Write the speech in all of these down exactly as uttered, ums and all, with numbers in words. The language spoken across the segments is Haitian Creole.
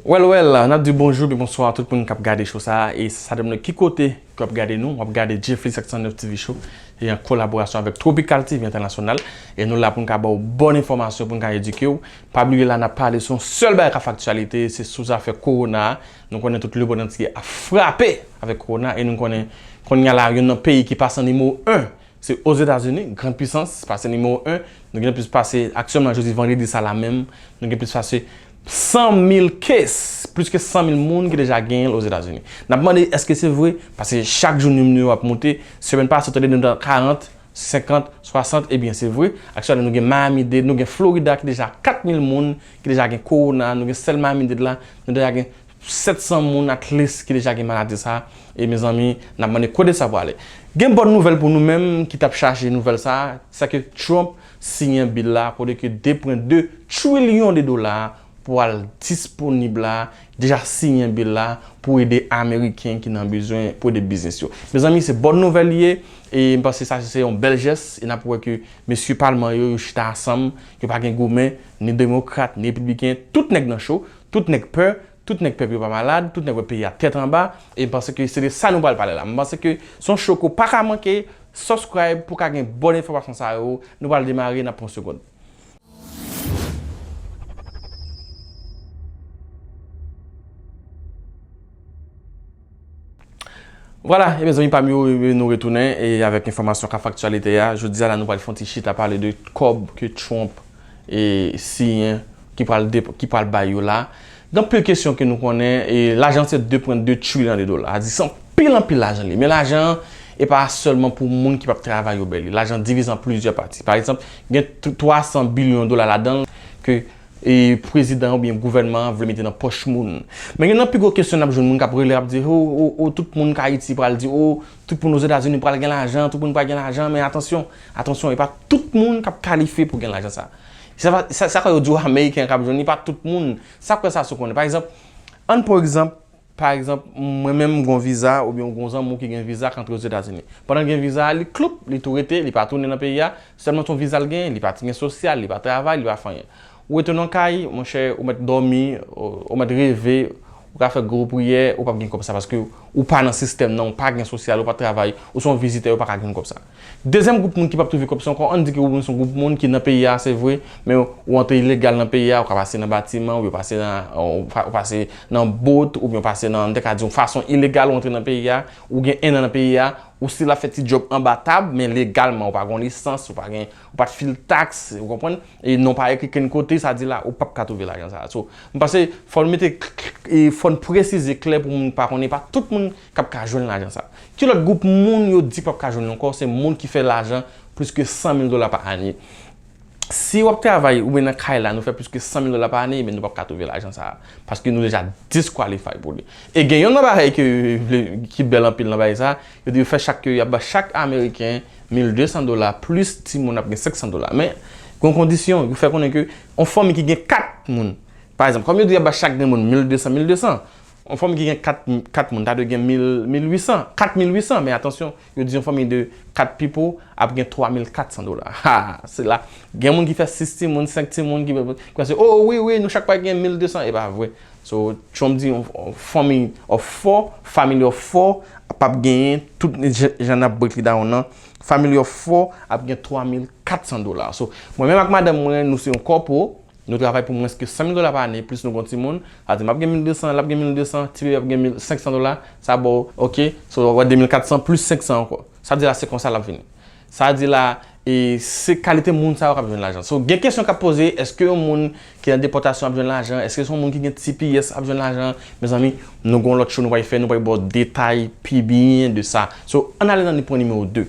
Well, well, n ap di bonjou epi bonswa a tout moun k ap gade show sa a. E sa depann de ki kote ke w ap gade nou, w ap gade Jeffly senk san nèf T V Show, e an kolaborasyon avèk Tropical T V Entènasyonal. E nou la pou n ka ba w bon enfòmasyon, pou n ka edike w. Pa bliye la, n ap pale sou yon sèl bagay k ap fè aktyalite, se sou zafè kowona a. Nou konnen tout lemonn antye ap frape avèk kowona, e nou konnen kounye a la, youn nan peyi ki pase an nimewo en, se Ozetazini, grann pisans, pase nimewo en. Nou gen plis pase, aktyèlman, jodi vandredi sa la menm, nou gen plis pase san mil case, plis ke san mil moun ki deja genyen l Ozetazini. N ap mande èske se vre, paske chak jou nimewo yo ap monte. Semèn pase, w tande nou nan karant, senkant, swasant, ebyen, se vre. Aktyèlman, nou gen Miami-Dade, nou gen Florida ki deja kat mil moun ki deja gen kowona, nou gen sèl Miami-Dade la, nou deja gen sèt san moun at least ki deja gen maladi sa a. E mezanmi, n ap mande kote sa pwale. Gen bòn nouvèl pou nou menm ki t ap chache nouvèl sa a, se ke Trump siyen bil la, kote ke de pwen de trilyon de dola pou al disponib la, deja siyen bil la pou ede Ameriken ki nan bezwen, pou ede biznis yo. Mezanmi, se bòn nouvèl li ye, e m panse sa se yon bèl jès, e n ap wè ke mesye palman yo, yo chita ansanm, yo pa gen goumen, ni demokrat, ni repibliken, tout nèg nan cho, tout nèg pè, tout nèg pèp yo pa malad, tout nèg wè peyi a tèt anba, e m panse ke se de sa nou pral pale la. M panse ke se yon show ke w pa ka manke, subscribe pou w ka gen bon enfòmasyon sa yo. Nou pral demare, n ap pran yon segond. Vwala, e mezanmi pa m yo, e nou retounen e avèk enfòmasyon k ap fè aktyalite a. Jodi a la, nou pral fè yon ti chita pale de kòb ke Trump e siyen ki pral dep-, ki pral bay yo la. Gen anpil kesyon ke nou konnen, e lajan se de pwen de trilyon de dola. Sa di se anpil, anpil lajan li. Men lajan an, e pa sèlman pou moun ki p ap travay yo bay li. Lajan divize an plizyè pati. Pa egzanp, gen t-, twa san bilyon dola ladan l ke e prezidan oubyen gouvènman an vle mete nan pòch moun. Men gen nan pi gwo kesyon n ap jwenn moun k ap rele, ap di, "O, o, o, tout moun k Ayiti pral di, o, tout moun Ozetazini pral gen lajan, tout moun pral gen lajan," men atansyon, atansyon, e pa tout moun k ap kalifye pou gen lajan sa. Sa, sa, sa yo di w Ameriken k ap jwenn, e pa tout moun. Sa kwè sa sou konnen. Pa egzanp, ann pran egzanp, pa egzanp, mwen menm m gon viza, oubyen w gon zanmi w ki gen viza k antre Ozetazini. Pandan l gen viza a, li kloup, li tou rete, li pa tounen nan peyi a, sèlman se yon viza l gen, li pa gen sosyal, li pa travay, li pa fè anyen. Ou rete nan kay, monchè, ou mèt dòmi, ou, ou mèt reve, ou ka fè gwo priyè, ou p ap gen kòb sa, paske ou pa nan sistèm nan, ou pa gen sosyal, ou pa travay, ou se yon vizitè, ou pa ka gen kòb sa. Dezyèm gwoup moun ki p ap twouve kòb sa ankò, ann di ke ou se yon gwoup moun ki nan peyi a, se vre, men ou antre ilegal nan peyi a, ou ka pase nan batiman, oubyen ou pase nan, ou pa-, ou pase nan bot, oubyen ou pase nan, m te ka di, yon fason ilegal, ou antre nan peyi a, ou gen en an nan peyi a, ou still ap fè ti djòb anba tab, men legalman, ou pa gen lisans, ou pa gen, ou pa t fil taks, ou konprann? E non pa ekri kenn kote, sa di la, ou p ap ka twouve lajan sa a. So, m panse, fò n mete k-, k-, e fò n presize klè pou moun pa konnen, pa tout moun k ap ka jwenn lajan sa a. Ki lòt gwoup moun yo di p ap ka jwenn ankò, se moun ki fè lajan plis ke san mil dola pa ane. Si w ap travay oubyen nan kay la, nou fè plis ke san mil dola pa ane, ebyen nou p ap ka twouve lajan sa a. Paske nou deja disqualify pou li. E gen yon nan bagay ke, ki bèl anpil nan bagay sa, yo di yo fè chak ke y ap ba chak Ameriken mil de san dola, plis timoun ap gen senk san dola. Men, gen yon kondisyon, yo fè konnen ke yon fanmi ki gen kat moun, pa egzanp, kòm yo di y ap ba chak grenn moun mil de san, mil de san, yon fanmi ki gen kat, kat moun, ta dwe gen mil, mil uit san, kat mil uit san, men atansyon, yo di yon fanmi de kat pipo ap gen twa mil kat san dola. Ha, se la. Gen moun ki fè sis timoun, senk timoun, ki, ki panse, "O, wi, wi, nou chak pral gen mil de san." E pa vre. So, Trump di, yon, yon family of four, family of four, p ap genyen, tout jan, jan n ap break li down nan, family of four ap gen twa mil kat san dola. So, mwen menm ak madanm mwen, nou se yon kòpo, nou travay pou mwens ke san mil dola pa ane, plis nou gon timoun, sa di m ap gen mil de san, l ap gen mil de san, ti bebe ap gen mil senk san dola, sa ba w, oke, so, w ap wè de mil kat san plis senk san ankò. Sa di la, se konsa l ap vini. Sa di la, e se kalite moun sa yo k ap jwenn lajan. So, gen kesyon k ap poze, èske yon moun ki nan depòtasyon ap jwenn lajan? Èske se yon moun ki gen T P S ap jwenn lajan? Mezanmi, nou gon lòt show nou pral fè, nou pral ba w detay pi byen de sa. So, ann ale nan pwen nimewo de.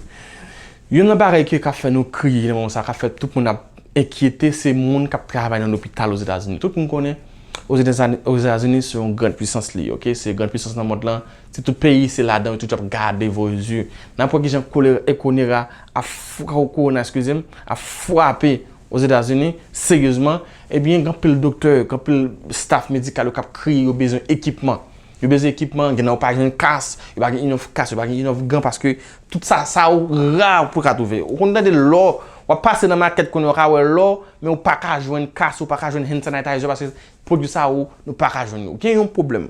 Youn nan bagay ke k ap fè nou kriye nan moman sa, k ap fè tout moun ap enkyete, se moun k ap travay nan lopital Ozetazini. Tout moun konnen Ozetazini, Ozetazini se yon grann pwisans li ye, oke? Se grann pwisans nan mond lan. Se tout peyi, se ladan yo tout ap gade voye zye. N ap wè kijan kolera, e kolera ap fra-, kowona, eskize m, ap frape Ozetazini, seryezman. Ebyen, gen anpil doktè, gen anpil staff medikal yo k ap kriye, yo bezwen ekipman. Yo bezwen ekipman, gen nan yo pa jwenn kas, yo pa gen enough kas, yo pa gen enough gan, paske tout sa, sa yo ra pou w ka twouve. Ou konn tande lò, W ap pase nan makèt kounye a, w ka wè lò, men w pa ka jwenn kas, ou pa ka jwenn hand sanitizer, paske pwodui sa yo, nou pa ka jwenn yo. Gen yon pwoblèm.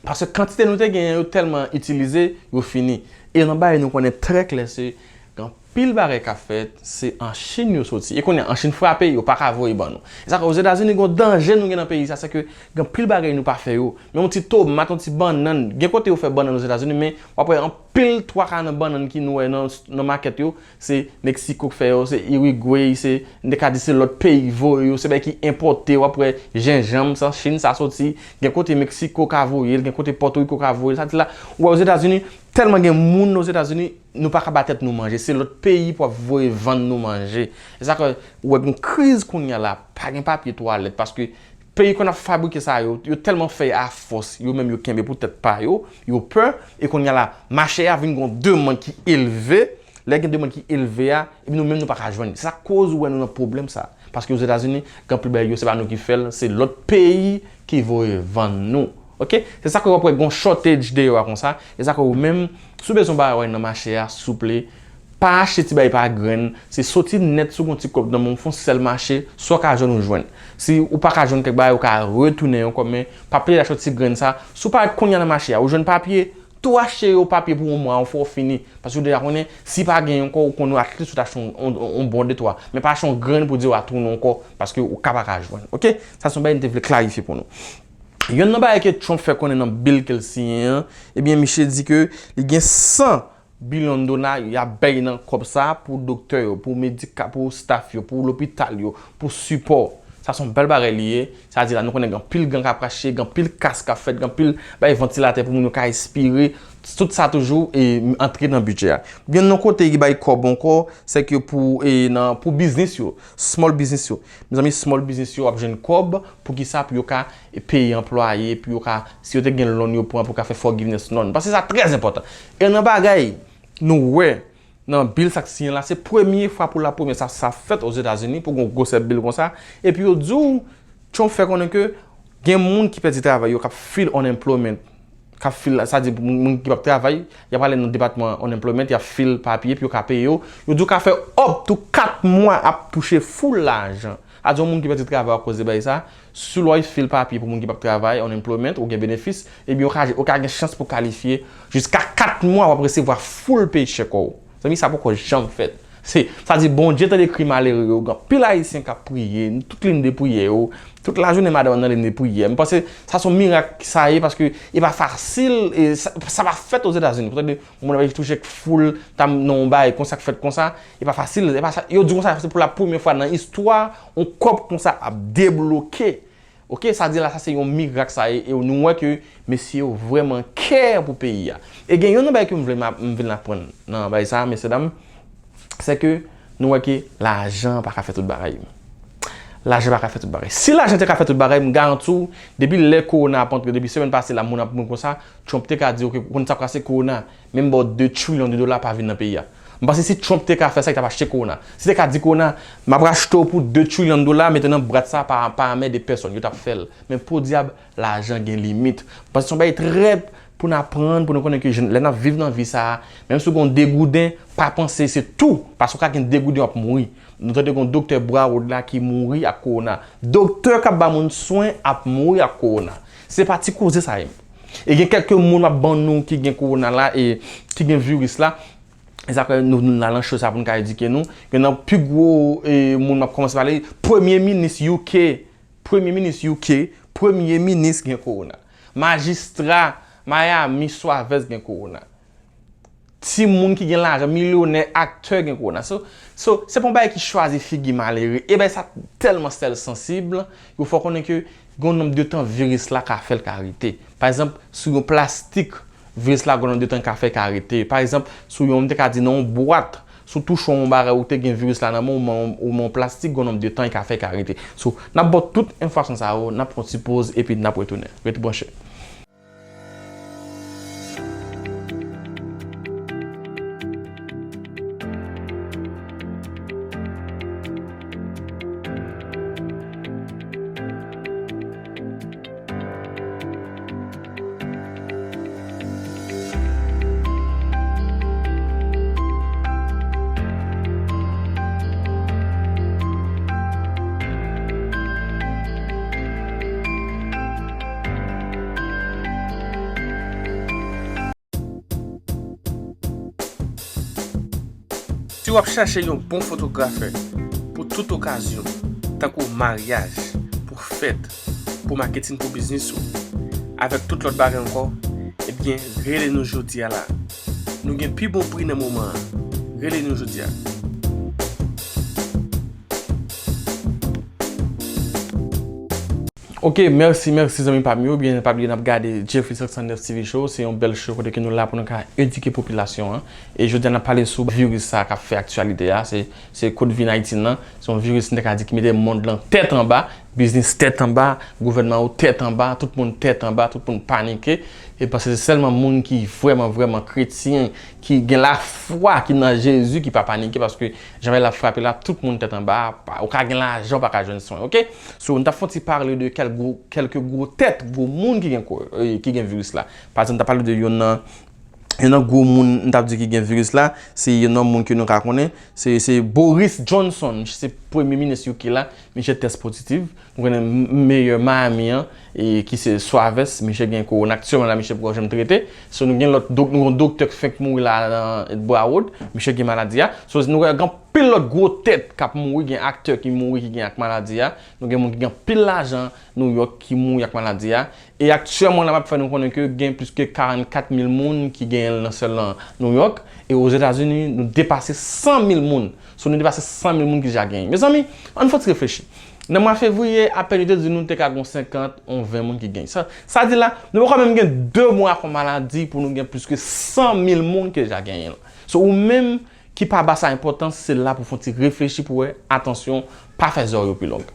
Paske kantite nou te genyen yo tèlman itilize, yo fini. E nan bagay nou konnen trè klè, se gen anpil bagay k ap fèt, se an Chin yo soti. E kounye a, an Chin frape, yo pa ka voye ban nou. E sa fè Ozetazini gen yon danje nou gen nan peyi sa, se ke gen anpil bagay nou pa fè yo. Men yon ti tomat, yon ti bannann, gen kote yo fè bannann Ozetazini, men w ap wè anpil twaka nan bannann ki nou wè nan, nan makèt yo, se Meksiko k fè yo, se Irigwe, se, m te ka di se lòt peyi k voye yo, se bagay ki enpòte, w ap wè jenjanm, se an Chin sa soti, gen kote Meksiko ka voye l, gen kote Pòtoriko ka voye l, sa di la, ou wè Ozetazini, tèlman gen moun Ozetazini, nou pa ka ba tèt nou manje, se lòt peyi pou ap voye vann nou manje. E sa fè, ou wè gen kriz kounye a la, pa gen papye twalèt, paske peyi konn ap fabrike sa yo, yo tèlman fè a fòs, yo menm yo kenbe pou tèt pa yo, yo pè, e kounye a la, mache a vin gen yon demann ki elve, lè gen demann ki elve a, epi nou menm nou pa ka jwenn. Se sa k koz ou wè nou nan pwoblèm sa. Paske Ozetazini, gen anpil bagay yo, se pa nou ki fè l, se lòt peyi ki voye vann nou. Oke? Se sa k fè w ap wè gen yon shortage deyò a konsa, e sa k fè ou menm, si w bezwen yon bagay nan mache a, souple, pa achte ti bagay pa grenn, se soti nèt si w gen yon ti kòb nan men w, fè yon sèl mache, sa w ka jwenn ou jwenn. Si ou pa ka jwenn kèk bagay, ou ka retounen ankò, men pa plede achte ti grenn sa. Si w pa kounye a nan mache a, ou jwenn papye, tou achte yo papye pou yon mwa, yon fwa w fini. Paske w deja konnen, si pa gen ankò, ou konnen at least ou ta achte yon, yon, yon bon de twa. Men pa achte yon grenn pou di w a tounen ankò, paske ou ka pa ka jwenn. Oke? Sa se yon bagay m te vle klarifye pou nou. Yonn nan bagay ke Trump fè konnen nan bil ke l siyen an, ebyen, misye di ke li gen san bilyon dola y ap bay nan kòb sa pou doktè yo, pou medika, pou staff yo, pou lopital yo, pou sipò. Sa se yon bèl bagay li ye. Sa di la, nou konnen gen anpil gan k ap rache, gen anpil kas k ap fèt, gen anpil bay vantilatè pou moun yo ka respire. Tout sa toujou e, antre nan bidjè a. Gen yon kote ki bay kòb ankò, se ke pou, e, nan, pou biznis yo, small business yo. Mezanmi, small business yo ap jwenn kòb, poukisa? Pou yo ka peye anplwaye, pou yo ka, si yo te gen loan yo pran, pou yo ka fè forgiveness loan. Paske sa trè enpòtan. E nan bagay, nou wè, nan bil sa k siyen la, se premye fwa pou la premyè sa, sa fèt Ozetazini, pou gen yon gwosè bil konsa. Epi yo di w, Trump fè konnen ke gen moun ki pèdi travay yo, k ap file unemployment, k ap file, sa di moun, moun ki p ap travay, y ap ale nan depatman unemployment, y ap file papye, epi yo ka peye yo. Yo di w ka fè up to kat mwa ap touche full lajan. A di yon moun ki pèdi travay akoz de bagay sa, si w al file papye pou moun ki p ap travay, unemployment, ou gen benefis, ebyen, ou ka, ou ka gen chans pou kalifye jiska kat mwa w ap resevwa full paycheck ou. Zanmi, sa poko janm fèt. Se, sa di Bondye tande kri malere yo, gen anpil Ayisyen k ap priye, tout liy de priyè yo, tout lajounen madanm nan liy de priyè. M panse sa se yon mirak sa ye, paske e pa fasil, e sa, sa pa fèt Ozetazini. Pou tande moun ap touche full, ta nan yon bagay konsa k fèt konsa, e pa fasil, e pa sa, yo di konsa, se pou la premyè fwa nan istwa, yon kòb konsa ap debloke. Oke, sa di la, sa se yon mirak sa ye, e nou wè ke mesye yo vrèman care pou peyi a. E gen yon bagay ke m vle, m vin aprann nan bagay sa, mesye dam, se ke nou wè ke lajan pa ka fè tout bagay. Lajan pa ka fè tout bagay. Si lajan te ka fè tout bagay, m garanti w, depi lè kowona ap antre, depi semèn pase la, moun ap mouri konsa, Trump te ka di, oke, ou konn sa k pase kowona, men m ba w de trilyon de dola pa vin nan peyi a. M panse si Trump te ka fè sa, li t ap achte kowona. Si te ka di kowona, m ap achte w pou de trilyon dola, mete nan bwat sa, pa, pa anmède pèsòn, yo t ap fè l. Men podyab, lajan gen limit. M panse se yon bagay trè pou n aprann, pou nou konnen ke jen, lè n ap viv nan vi sa a, menm si w gen yon degouden, pa panse se tou, paske w ka gen degouden, w ap mouri. Nou tande gen yon doktè Broward la ki mouri ak kowona. Doktè k ap ba moun swen ap mouri ak kowona. Se pa ti koze sa ye. E gen kèlke moun m ap ban nou ki gen kowona la e ki gen viris la. E sa fè nou, nou nan lan cho sa pou n ka edike nou. Gen nan pi gwo, e, moun m ap kòmanse pale, premye minis U K, premye minis U K, premye minis gen kowona. Majistra Miami Suarez gen kowona. Timoun ki gen lajan, milyonè, aktè gen kowona. So, so, se pa yon bagay ki chwazi figi malere. E bagay sa tèlman sèl sansib, yo fè w konnen ke gen yon nonb de tan viris la ka fè l ka rete. Pa egzanp, sou yon plastik, viris la gen yon nonb de tan ka fè ka rete. Pa egzanp, sou yon, m te ka di nan yon bwat, si w touche yon bagay ou te gen viris la nan men w, ou men yon plastik, gen yon nonb de tan li ka fè ka rete. So, n ap ba w tout enfòmasyon sa yo, n ap pran ti poz epi n ap retounen. Rete branche. W ap chache yon bon fotografè pou tout okazyon, tankou maryaj, pou fèt, pou maketin pou biznis ou, avèk tout lòt bagay ankò? Ebyen, rele nou jodi a la. Nou gen pi bon pri nan moman an. Rele nou jodi a. Ok, mèsi, mèsi zanmi pa m yo. Byen, pa bliye n ap gade Jeffrey senk san nèf T V Show. Se yon bèl show kote ke nou la pou nou ka edike popilasyon an. E jodi a n ap pale sou viris sa k ap fè aktyalite a. Se, se covid nineteen nan. Se yon viris, nou te ka di, ki mete mond lan tèt anba, biznis tèt anba, gouvènman yo tèt anba, tout moun tèt anba, tout moun panike. E paske se sèlman moun ki vrèman, vrèman kretyen, ki gen lafwa, ki nan Jezi, ki pa panike, paske jan bagay la ap frape la, tout moun tèt anba, pa, ou ka gen lajan, ou pa ka jwenn swen, ok? So, nou t ap fè yon ti pale de kèl gwo, kèlke gwo tèt, gwo moun ki gen ko-, eh, ki gen viris la. Pa egzanp, nou t ap pale de youn nan, youn nan gwo moun, nou t ap di ki gen viris la, se youn nan moun ke nou ka konnen, se, se Boris Johnson, se premye minis U K la, misye tès pozitif. Nou konnen m-, meyè Miami an, e ki se Suaves, misye gen kowona aktyèlman la, misye poko janm trete. So, nou gen lòt dok-, nou gen yon doktè k fenk mouri la nan Broward, misye gen maladi a. So, nou gen anpil lòt gwo tèt k ap mouri, gen aktè ki mouri, ki gen ak maladi a. Nou gen moun ki gen anpil lajan New York ki mouri ak maladi a. E aktyèlman, la m ap fè nou konnen ke gen plis ke karannkat mil moun ki genyen l nan sèl nan New York. E Ozetazini, nou depase san mil moun. So, nou depase san mil moun ki deja genyen. Mezanmi, ann fè yon ti reflechi. Nan mwa fevriye, apèn yo te di nou te ka gen senkant, yon ven moun ki genyen. Sa, sa di la, nou poko menm gen de mwa ak yon maladi pou nou gen plis ke san mil moun ki deja genyen l. So, ou menm ki pa ba sa enpòtans, se la pou fè yon ti reflechi pou wè, atansyon, pa fè zòrèy ou pi long.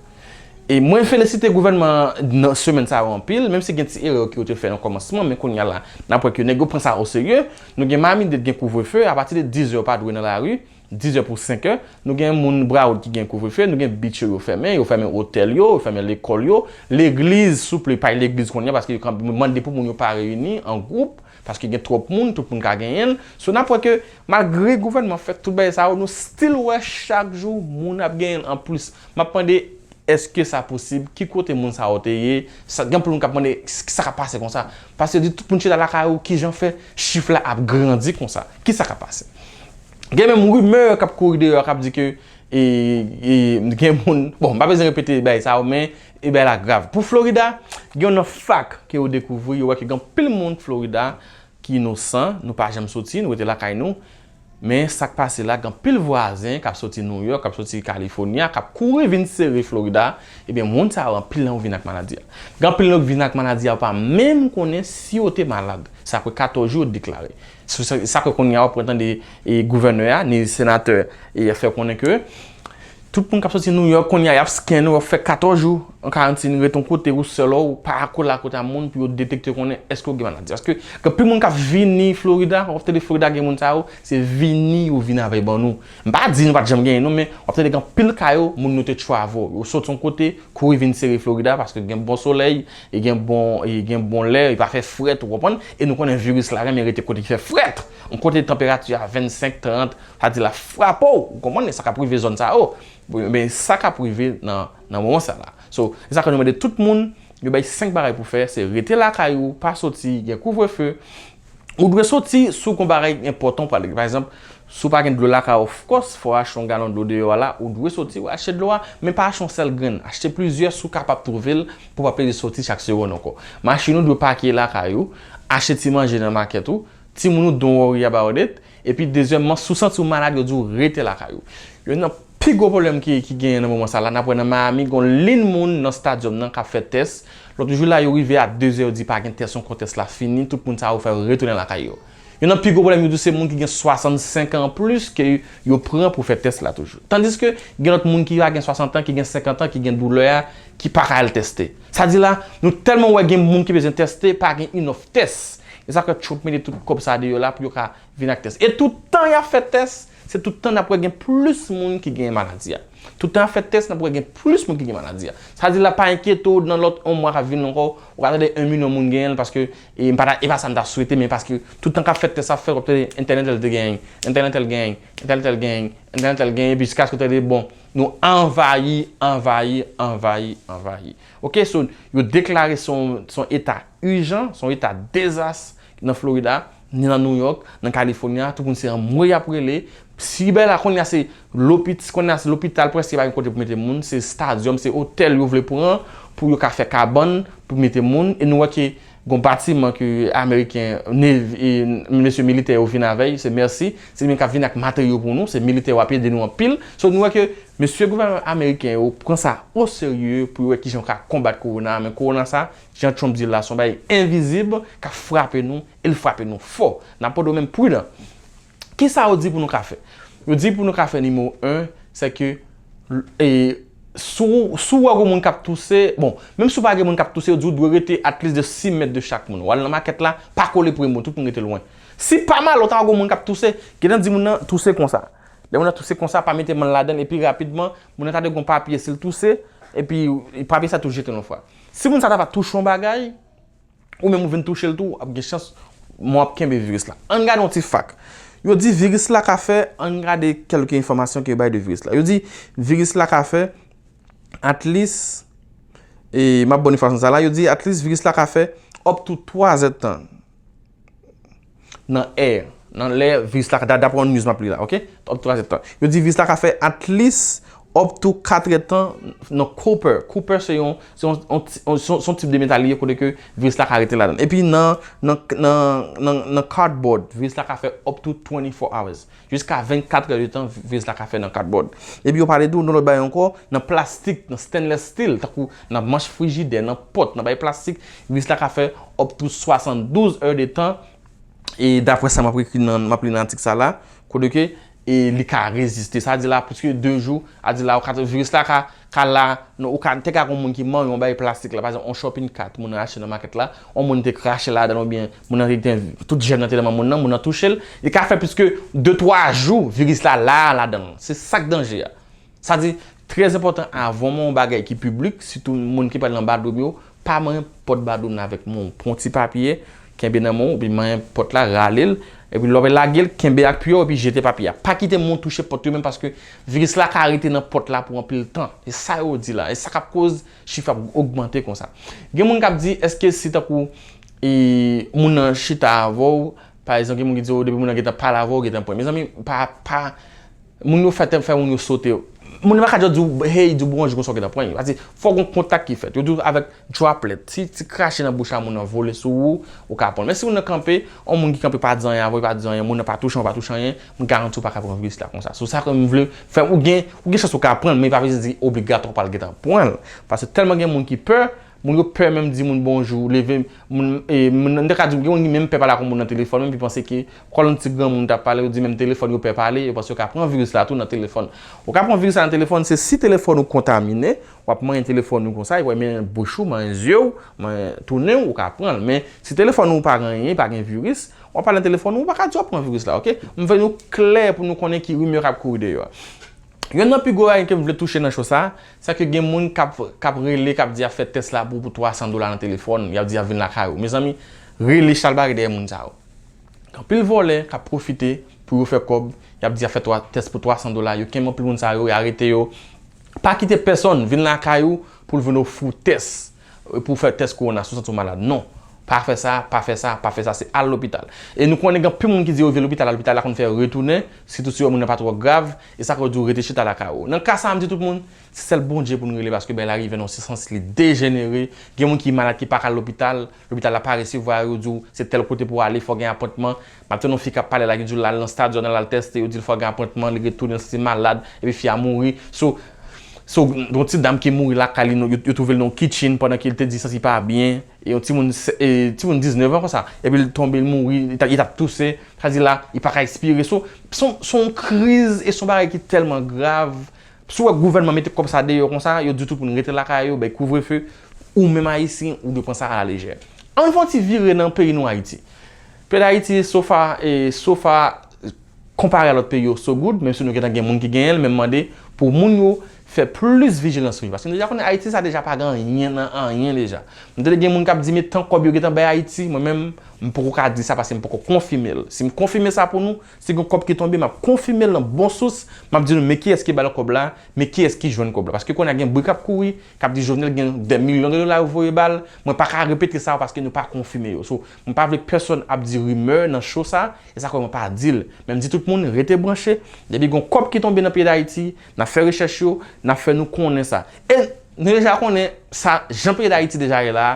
E mwen felisite gouvènman an nan semèn sa yo anpil, menm si gen ti erè ki yo te fè nan kòmansman, men kounye a la, n ap wè ke nèg yo pran sa oserye. Nou gen Miami-Dade gen kouvrefe, apati de diz zè yo pa dwe nan lari, diz zè pou senk è. Nou gen moun Broward ki gen kouvrefe, nou gen beach yo, yo fèmen, yo fèmen otèl yo, yo fèmen lekòl yo, legliz, souple, pa al legliz kounye a, paske yo ka mande pou moun yo pa reyini an gwoup, paske gen twòp moun, tout moun ka genyen l. So, n ap wè ke malgre gouvènman fè tout bagay sa yo, nou still wè chak jou moun ap genyen l anplis. M ap mande, èske sa posib? Ki kote moun sa yo te ye? Sa, gen anpil moun k ap mande, "Ki sa k ap pase konsa?" Paske yo di tout moun chita lakay yo, kijan fè chif la ap grandi konsa? Ki sa k ap pase? Gen menm rimè k ap kouri deyò k ap di ke, e, e, gen moun, bon, m pa bezwen repete bagay sa yo, men, e, bagay la grav. Pou Florida, gen yon fak ke yo dekouvri, yo wè ke gen anpil moun Florida ki inosan, nou pa janm soti, nou rete lakay nou. Men sa k pase la, gen anpil vwazen k ap soti New York, k ap soti California, k ap kouri vin sere Florida. Ebyen, moun sa yo, anpil nan yo vin ak maladi a. Gen anpil nan yo k vin ak maladi a, yo pa menm konnen si yo te malad. Sa fè katòz jou yo deklare. Sa, sa, sa fè kounye a, w ap tande, e, gouvènè a, ni senatè, e, fè konnen ke tout moun k ap soti New York kounye a, y ap scan ou, y ap fè katòz jou an karantin, ret yon kote ou sèl, ou pa kole ak moun pou yo detekte konnen èske w gen maladi. Paske gen anpil moun k ap vini Florida, w ap tande Florida gen moun sa yo, se vini yo vin avè yo ban nou. M pa di nou pa t janm genyen non, men w ap tande gen anpil ka yo, moun yo te travel, yo soti yon kote, kouri vin sere Florida paske gen bon solèy, e gen bon, e gen bon lè, e pa fè frèt, ou konprann? E nou konnen viris la renmen rete kote ki fè frèt. Yon kote tanperati a vennsenk, trant, sa di l ap frape w, ou konprann? E sa k ap rive zòn sa yo. Men sa k ap rive nan, nan moman sa la. So, e sa ke nou mande tout moun, yo bay senk bagay pou fè, se rete lakay ou, pa soti, gen kouvrefe. Ou dwe soti si w gen yon bagay enpòtan w prale regle. Pa egzanp, si w pa gen dlo lakay ou, of course, fò w achte yon galon dlo deyò a la, ou dwe soti, w achte dlo a, men pa achte yon sèl grenn. Achte plizyè si w kapab twouve l pou w pa plede soti chak segonn ankò. Machin ou dwe pake lakay ou, achte ti manje nan makèt ou, timoun ou, don't worry about it. Epi dezyèmman, si w santi w malad, yo di w rete lakay ou. Youn nan pi gwo pwoblèm ki, ki genyen nan moman sa la, n ap wè nan Miami, gen yon liy moun nan stadyòm nan k ap fè tès. Lòt jou la, yo rive a dezè, yo di pa gen tès ankò, tès la fini, tout moun sa yo fè yo retounen lakay yo. Youn nan pi gwo pwoblèm, yo di se moun ki gen swasannsenk an plis ke yo pran pou fè tès la toujou. Tandiske gen lòt moun ki pa gen swasant an, ki gen senkant an, ki gen doulè a, ki pa ka al tèste. Sa di la, nou tèlman wè gen moun ki bezwen tèste, pa gen enough tès. E sa fè Trump mete tout kòb sa deyò la pou yo ka vin ak tès. E tout tan y ap fè tès, se tout tan n ap wè gen plis moun ki genyen maladi a. Tout tan y ap fè tès, n ap wè gen plis moun ki gen maladi a. Sa di la, pa enkyete w, nan lòt yon mwa k ap vin ankò, ou ka tande yon milyon moun genyen l, paske, e, m pa ta, e pa sa m ta swete, men paske tout tan k ap fè tès ap fèt, w ap tande entèl entèl te genyen, entèl entèl genyen, entèl entèl genyen, entèl entèl genyen, jiskaske w tande, bon, nou anvayi, anvayi, anvayi, anvayi. Ok, so, yo deklare se yon, se yon eta ijan, se yon eta dezas nan Florida, ni nan New York, nan California, tout moun se anmwe y ap rele, Si bay la kounye a se lopit, kounye a se lopital, prèske pa gen kote pou mete moun, se stadyòm, se otèl yo vle pran pou yo ka fè kabann pou mete moun. E nou wè ke gon batiman ke ameriken, nev-, e, mesye militè yo vin avè l, se Mercy, se li menm k ap vin ak materyo pou nou, se militè yo ap ede nou anpil. So nou wè ke mesye gouvènman ameriken yo pran sa o serye pou yo wè kijan yo ka konbat kowona, men kowona sa, jan Trump di l la, se yon bagay envizib k ap frape nou, e l frape nou fò. N ap mande w menm pridan. Kisa yo di pou nou ka fè? Yo di pou nou ka fè nimewo en, se ke, e, si w, si w wè gon moun k ap touse, bon, menm si w pa gen moun k ap touse, yo di w dwe rete at least de sis mèt de chak moun. W al nan makèt la, pa kole premye moun, tout moun rete lwen. Si pa mal, ou ta wè gon moun k ap touse, gentan di moun nan touse konsa. Lè moun nan touse konsa, pa mete men l ladan l, epi rapidman, moun nan ta dwe gon papye si l touse, epi papye sa tou jete l yon fwa. Si moun sa ta va touche yon bagay, ou menm ou vin touche l tou, ap gen chans men w ap kenbe viris la. Ann gade yon ti fak. Yo di viris la ka fè, ann gade kèlke enfòmasyon ke yo bay de viris la. Yo di viris la ka fè at least, e m ap ba w enfòmasyon sa la, yo di at least viris la ka fè up to twa zèdtan nan air, nan lè viris la, da-, daprè yon news m ap li la, ok? Up to twa zèdtan. Yo di viris la ka fè at least up to kat èdtan nan copper. Copper se yon, se yon, yon ti- yon- se yon, se yon tip de metal li ye kote ke viris la ka rete ladan. Epi nan, nan, nan, nan, nan cardboard, viris la ka fè up to twenty-four hours. Jiska vennkat èdtan, viris la ka fè nan cardboard. Epi yo pale tou, nan lòt bagay ankò, nan plastik, nan stainless steel, tankou nan manch frijidè, nan pòt, nan bagay plastik, viris la ka fè up to swasanndouz èdtan. E daprè sa m ap ekri nan, m ap li nan atik sa la, kote ke, e li ka reziste. Sa di la, plis ke de jou, a di la, ou ka, viris la ka, ka la, non, ou ka, te ka gon moun ki manyen yon bagay plastik la, pa egzanp, yon shopping cart, moun nan achte nan makèt la, yon moun te krache ladan l, oubyen moun nan te, tout jèm nan te nan men moun nan, moun nan touche l, li ka fè plis ke de, twa jou, viris la la, ladan l. Se sa k danje a. Sa di, trè enpòtan, avan w manyen yon bagay ki piblik, sitou moun ki pral nan badwoup yo, pa manyen pòt badwoup nan avèk men w. Pran yon ti papye, kenbe nan men w, epi manyen pòt la, rale l, epi lè w lage l, kenbe ak pye w, epi jete papye a. Pa kite men w touche pòt yo menm, paske viris la ka rete nan pòt la pou anpil tan. E sa yo di la, e sa k ap koz chif ap ogmante konsa. Gen moun k ap di, èske si tankou, e, moun nan chita avè w, pa egzanp, gen moun ki di, o, depi moun nan gentan pale avè w, gentan pran. Mezanmi, pa, pa, moun yo fè tèm fè moun yo sote. Moun yo pa ka just di w, hey, di w bonjou konsa w gentan pran. Paske fò gon kontak ki fèt. Yo di w avèk droplet. Ti, ti krache nan bouch a moun nan vole sou ou, ou ka pran l. Men si moun nan kanpe, yon moun ki kanpe pa di anyen avè w, pa di anyen, moun nan pa touche w, pa touche anyen, m garanti w pa ka pran viris la konsa. Se sa ke m vle fè, ou gen, ou gen chans ou ka pran l, men pa vle di obligatwa w pral gentan pran l. Paske tèlman gen moun ki pè, moun yo pè menm di moun bonjou, leve, moun, e, moun, m te ka di, gen moun ki menm pè pale ak yon moun nan telefòn, menm ki panse ke kòl yon ti granmoun t ap pale, yo di menm telefòn yo pè pale, yo panse yo ka pran viris la tou nan telefòn. Ou ka pran viris la nan telefòn, se si telefòn ou kontamine, w ap manyen telefòn ou konsa, epi w ap manyen bouch ou, manyen zye w, manyen tou nen w, ou ka pran l. Men si telefòn ou pa gen anyen, pa gen viris, w ap pale nan telefòn ou, ou pa ka di w ap pran viris la, ok? M vle nou klè pou nou konnen ki rimè k ap kouri deyò a. Yonn nan pi gwo bagay ke m vle touche nan cho sa, se ke gen moun k ap, k ap rele, k ap di y ap fè tès la pou, pou twa san dola nan telefòn, y ap di y ap vin lakay ou. Mezanmi, rele chalbare dèyè moun sa yo. Gen anpil vòlè k ap pwofite pou yo fè kòb, y ap di y ap fè twa, tès pou twa san dola, yo kenbe anpil moun sa yo, y arete yo. Pa kite pèsonn vin lakay ou pou l vin ofri w tès, pou w fè tès kowona si w santi w malad. Non. Pa fè sa, pa fè sa, pa fè sa, se al lopital. E nou konnen gen anpil moun ki di yo vye lopital, al lopital la konn fè yo retounen, sitou si yo wè moun nan pa twò grav, e sa ka di w rete chita lakay ou. Nan ka sa a, m di tout moun, se sèl Bondye pou n rele paske bagay la rive nan yon sans li dejenere. Gen moun ki malad ki pa ka al lopital, lopital la pa resevwa yo, yo di w se tèl kote pou w ale, fò w gen apwentman. M ap tann yon fi k ap pale la, ki di l al nan stadyòm, l al tèste, yo di l fò gen apwentman, li retounen, l santi malad, epi fi a mouri. So, so, yon ti dam ki mouri lakay li, yo, yo twouve l nan yon kitchen pandan ke l te di l santi pa byen. E yon timoun, e, timoun diznèf an konsa. Epi l tonbe, l mouri, li t ap, li t ap touse. Sa di la, li pa ka ekspire. So, se yon, se yon kriz, e se yon bagay ki tèlman grav. Si w wè gouvènman mete kòb sa deyò konsa, yo di tout moun rete lakay yo, bay kouvrefe, ou menm Ayisyen, ou dwe pran sa alalejè. Ann fè yon ti vire nan peyi nou Ayiti. Peyi Dayiti, so far, e, so far, konpare a lòt peyi yo, so good, menm si nou gentan gen moun ki genyen l, men m mande, Pou moun yo fè plis vijilans sou yo. Paske nou deja konnen Ayiti sa deja pa gen anyen nan anyen deja. M tande gen moun k ap di, men tan kòb yo gentan bay Ayiti, mwen menm, m poko ka di sa paske m poko konfime l. Si m konfime sa pou nou, si gen kòb ki tonbe, m ap konfime l nan bon sous, m ap di nou, men kiyès ki ba l kòb la, men kiyès ki jwenn kòb la. Paske kounye a gen bri k ap kouri, k ap di Jovenel gen dè milyon de dola yo voye ba l, mwen pa ka repete sa paske nou pa konfime yo. So, m pa vle pèsonn ap di rimè nan cho sa, e sa k fè mwen pa di l. Men m di tout moun, rete branche, depi gen kòb ki tonbe nan peyi Dayiti, n ap fè rechèch yo, n ap fè nou konnen sa. E nou deja konnen sa, jan peyi Dayiti deja ye la,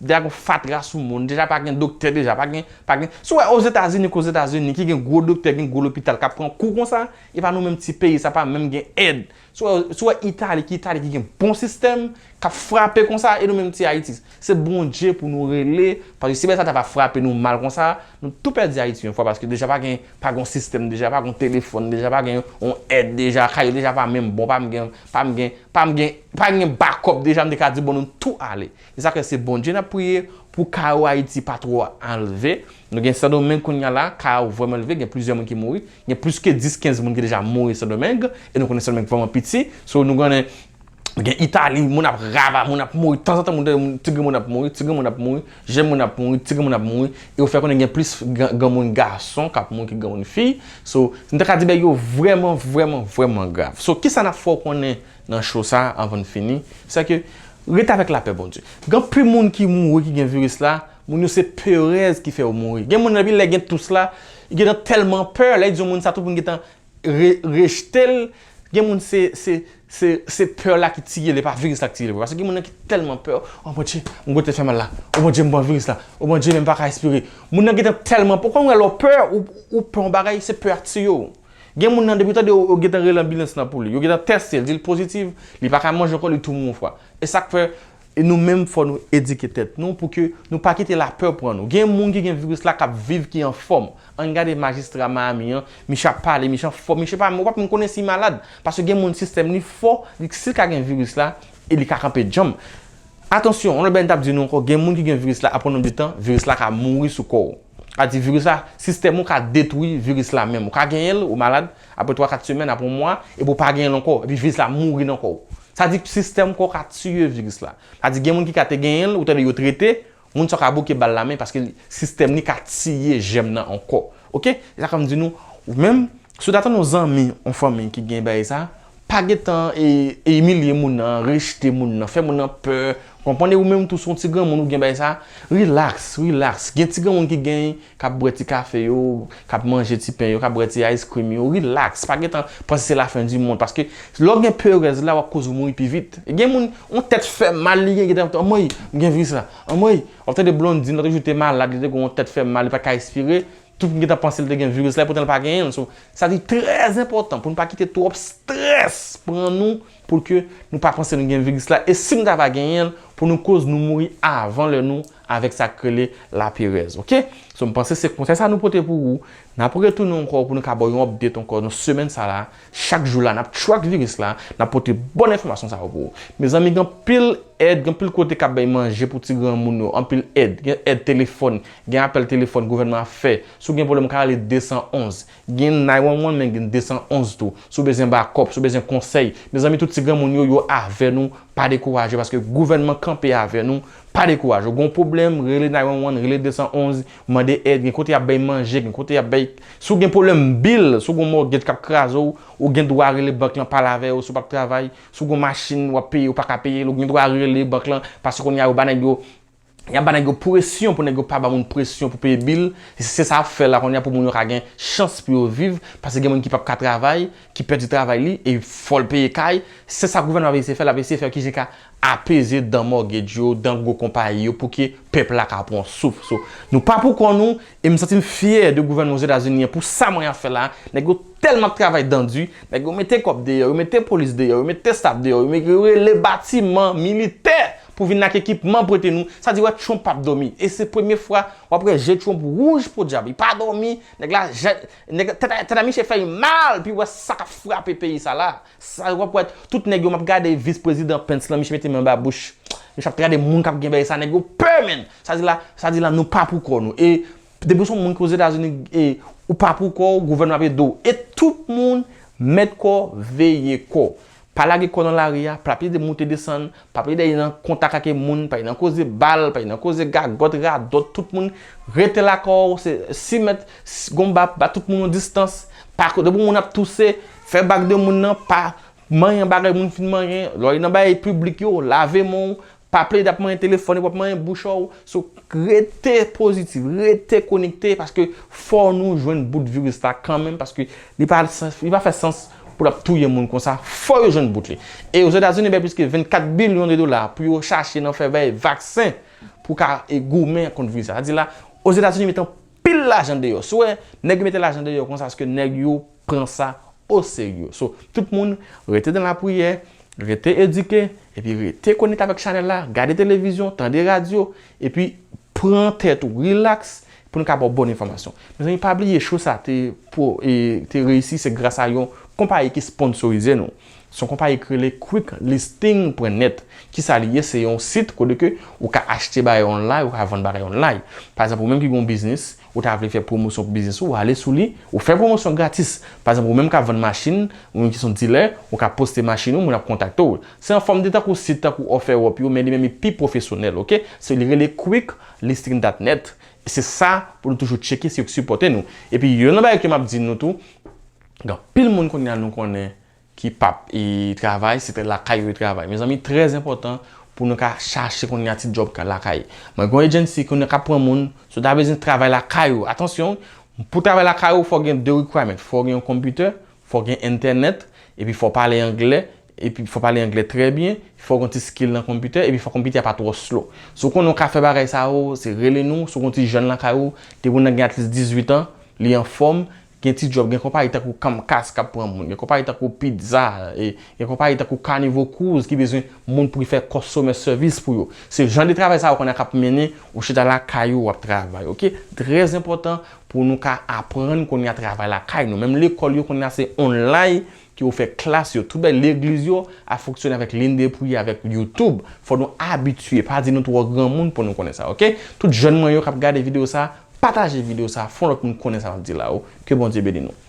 deja gen fatra sou moun, deja pa gen doktè, deja pa gen, pa gen. Si w wè Ozetazini, k Ozetazini, ki gen gwo doktè, gen gwo lopital, k ap pran kou konsa, e pa nou menm ti peyi, sa pa menm gen èd. Si w wè, si w wè Itali, ki Itali ki gen bon sistèm, k ap frape konsa, e nou menm ti Ayiti. Se Bondye pou nou rele, paske si bagay sa ta va frape nou mal konsa, nou tou pèdi Ayiti yon fwa, paske deja pa gen, pa gen yon sistèm, deja pa gen yon telefòn, deja pa gen yon èd, deja kay yo deja pa menm bon, pa m gen, pa m gen, pa m gen, pa gen bakòp deja, m te ka di bon nou tou ale. E sa fè se Bondye n ap priye pou kawo Ayiti pa twò anlve. Nou gen Sendomeng kounye a la, kawo vrèman leve, gen plizyè moun ki mouri. Gen plis ke dis kenz moun ki deja mouri Sendomeng, e nou konnen Sendomeng vrèman piti. So, nou konnen gen Itali, moun ap rava, moun ap mouri, tanzantan moun, moun, ti granmoun ap mouri, ti granmoun ap mouri, jèn moun ap mouri, ti granmoun ap mouri, e yo fè konnen gen plis gran- granmoun gason k ap mouri ke granmoun fi. So, nou ta ka di bagay yo vrèman, vrèman, vrèman grav. So, kisa n ap fè w konnen nan cho sa anvan n fini? Se ke rete avèk lapè Bondye. Gen anpil moun ki mouri, ki gen viris la, moun yo se perèz ki fè yo mouri. Gen moun nan pi lè gen tous la, li gentan tèlman pè, lè li di yon moun sa tout moun gentan re- rejte l. Gen moun se, se, se, se pè la ki tiye l, e pa viris la ki tiye l vre. Paske gen moun nan ki tèlman pè, o Bondye, m gwo tèt fè mal la, o Bondye, m pran viris la, o Bondye, men m pa ka respire. Moun nan gentan tèlman pè, ou konn wè lè w pè, ou, ou pè yon bagay, se pè a k tiye w. Gen moun nan depi tande yo, yo gentan rele anbilans lan pou li, yo gentan tèste l, di l pozitif, li pa ka manje ankò, li tou mouri fwa. E sa k fè, e nou menm fò nou edike tèt nou pou ke nou pa kite lapè pran nou. Gen moun ki gen viris la k ap viv, ki anfòm. Ann gade majistra Miami an, miche ap pale, miche anfòm, miche pa, ou pa menm konnen si malad. Paske gen moun sistèm li fò, li, si l ka gen viris la, e li ka kanpe djanm. Atansyon, yon lòt bagay m t ap di nou ankò, gen moun ki gen viris la, apre yon nonb de tan, viris la ka mouri sou kò w. A di viris la, sistèm ou ka detwi viris la menm. Ou ka genyen l, ou malad, apre twa kat semèn, apre yon mwa, epi ou pa genyen l ankò, epi viris la mouri nan kò w. Sa di sistèm kò w ka tiye viris la. Sa di gen moun ki ka te genyen l, ou tande yo trete, moun sa ka bouke ba l lamen paske li- sistèm li ka tiye jèm nan ankò. Oke? E sa k fè m di nou, ou menm, si w ta tann yon zanmi, yon fanmi ki gen bagay sa, pa gentan e, e imilye moun nan, rejte moun nan, fè moun nan pè, konprann, e ou menm tou se yon ti granmoun ou gen bagay sa, relax, relax. Gen ti granmoun ki gen, k ap bwè ti kafe yo, k ap manje ti pen yo, k ap bwè ti ice cream yo, relax. Pa gentan panse se lafen di mond, paske lè w gen perèz la, w ap koz ou mouri pi vit. E gen moun, yon tèt fè mal li gen, gentan, anmwey, m gen viris la, anmwey, w ap tande Blondine, lòt jou te malad, li te gen yon tèt fè mal, li pa t ka respire. Tout moun gentan panse l te gen viris la, poutan l pa genyen l. So, sa di trè enpòtan pou nou pa kite twòp strès pran nou, pou ke nou pa panse nou gen viris la. E si nou ta va genyen l, pou nou koz nou mouri avan lè nou avèk sa k rele laperèz. Oke? So, m panse se konsèy sa nou pote pou ou. N ap retounen ankò pou nou ka ba w yon update ankò nan semèn sa la. Chak jou la, n ap track viris la, n ap pote bon enfòmasyon sa yo pou ou. Mezanmi, gen anpil èd, gen anpil kote k ap bay manje pou ti granmoun yo, anpil èd. Gen èd telefòn, gen apèl telefòn gouvènman ap fè. Si w gen pwoblèm, ou ka rele de san onz. Gen nine one one, men gen de san onz tou. Si w bezwen bakòp, si w bezwen konsèy, mezanmi, tout ti granmoun yo, yo avè nou, pa dekouraje, paske gouvènman kanpe avè nou, pa dekouraje. Ou gen yon pwoblèm, rele nine one one, rele de san onz, mande èd, gen kote y ap bay manje, gen kote y ap bay. Si w gen pwoblèm bil, si w gen yon mortgage k ap kraze w, ou gen dwa rele bank lan, pale avè yo, si w p ap travay, si w gen yon machin w ap peye, ou pa ka peye l, ou gen dwa rele bank lan, paske kounye a yo ba nèg yo, y ap ba nèg yo presyon pou nèg yo pa ba moun presyon pou peye bil. Se sa y ap fè la kounye a pou moun yo ka gen chans pou yo viv, paske gen moun ki p ap ka travay, ki pèdi travay li, e fò l peye kay. Se sa gouvènman ap eseye fè, l ap eseye fè kijan l ka apeze dan mortgage yo, dan gwo konpayi yo, pou ke pèp la ka pran souf. So, nou pa pou kò nou, e m santi m fyè de gouvènman Ozetazini an pou sa mwen ap fè la. Nèg yo tèlman ap travay dan di, nèg yo mete kòb deyò, yo mete polis deyò, yo mete staff deyò, yo mete, yo rele batiman militè pou vin ak ekipman prete nou. Sa di, wè, Trump p ap dòmi. E se premye fwa w ap wè je Trump wouj podyab. Li pa dòmi, nèg la, je- nèg, tèt a, tèt a miche fè l mal, pi wè sa k ap frape peyi sa la. Sa w ap wè, tout nèg yo, m ap gade vis prezidan Pence lan, miche mete men anba bouch. Miche ap gade moun k ap gen bagay sa, nèg yo pè, menn. Sa di la, sa di la, nou pa pou kò nou. E depi w se yon moun ki Ozetazini, e ou pa pou kò w, gouvènman ap ede w. E tout moun, mèt kò, veye kò. Pa lage kò w nan lari a, pa plede moute desann, pa plede al nan kontak ak moun, pa al nan koze bal, pa al nan koze gagòt, radòt, tout moun rete lakay w, se sis mèt, gon ba, ba tout moun yon distans, pa kote pou moun ap touse, fè bak de moun nan, pa manyen bagay moun fin manyen, lè w al nan bagay piblik yo, lave men w, pa plede ap manyen telefòn epi w ap manyen bouch ou. So, rete pozitif, rete konekte, paske fò nou jwenn bout viris la kanmenm, paske li pa, li pa fè sans pou l ap touye moun konsa, fò yo jwenn bout li. E Ozetazini bay plis ke vennkat bilyon de dola pou yo chache nan fè bay vaksen pou ka e goumen kont viris la. Sa di la, Ozetazini met anpil lajan deyò. Si w wè nèg yo mete lajan deyò konsa, se ke nèg yo pran sa oserye. So, tout moun, rete nan lapriyè, rete edike, epi rete konekte avèk chanèl la, gade televizyon, tande radyo, epi pran tèt ou, rilaks, pou nou ka ba w bon enfòmasyon. Mezanmi, pa bliye, show sa te, pou, e, te reyisi, se gras a yon konpayi ki sponsorize nou. Se yon konpayi ki rele quick listing pwen nèt. Kisa li ye? Se yon sit kote ke ou ka achte bagay online, ou ka vann bagay online. Pa egzanp, ou menm ki gen yon biznis, ou ta vle fè pwomosyon pou biznis ou, ou ale sou li, ou fè pwomosyon gratis. Pa egzanp, ou menm k ap vann machin, ou menm ki se yon dilè, ou ka poste machin ou, moun ap kontakte w. Se yon fòm de tankou sit, tankou OfferUp yo, men li menm li pi pwofesyonèl, oke? Se li rele quick listing dot net. Se sa pou nou toujou tcheke, se yo k sipòte nou. Epi, youn nan bagay ke m ap di nou tou, gen anpil moun kounye a nou konnen ki p ap e, travay, se te lakay yo e travay. Mezanmi, trè enpòtan pou nou ka chache kounye a ti djòb ka lakay. Mwen gen yon agency kounye a k ap pran moun, si w ta bezwen travay lakay ou. Atansyon, pou travay lakay ou, fò gen de requirement. Fò gen yon konpitè, fò gen entènèt, epi fò pale anglè, epi fò pale anglè trè byen, fò gen ti skill nan konpitè, epi fò konpitè a pa twò slow. Si w konnen w ka fè bagay sa yo, se rele nou, si w gen ti jèn lakay ou, depi w nan gen at least dizuit an, li anfòm, gen ti djòb, gen konpayi tankou Comcast k ap pran moun, gen konpayi tankou Pizza, e, gen konpayi tankou Carnival Cruise ki bezwen moun pou ki fè customer service pou yo. Se jan de travay sa yo konnen k ap mennen ou chita lakay ou w ap travay, oke? Trè enpòtan pou nou ka aprann kounye a travay lakay nou. Menm lekòl yo kounye a se online ke yo fè klas yo. Tout bay legliz yo ap fonksyone avèk ligne de prière, avèk YouTube. Fò nou abitye, pa di nou twò granmoun pou nou konnen sa, oke? Tout jèn mwen yo k ap gade videyo sa, pataje videyo sa, fè yon lòt moun konnen sa m ap di la, o. Ke Bondye beni nou.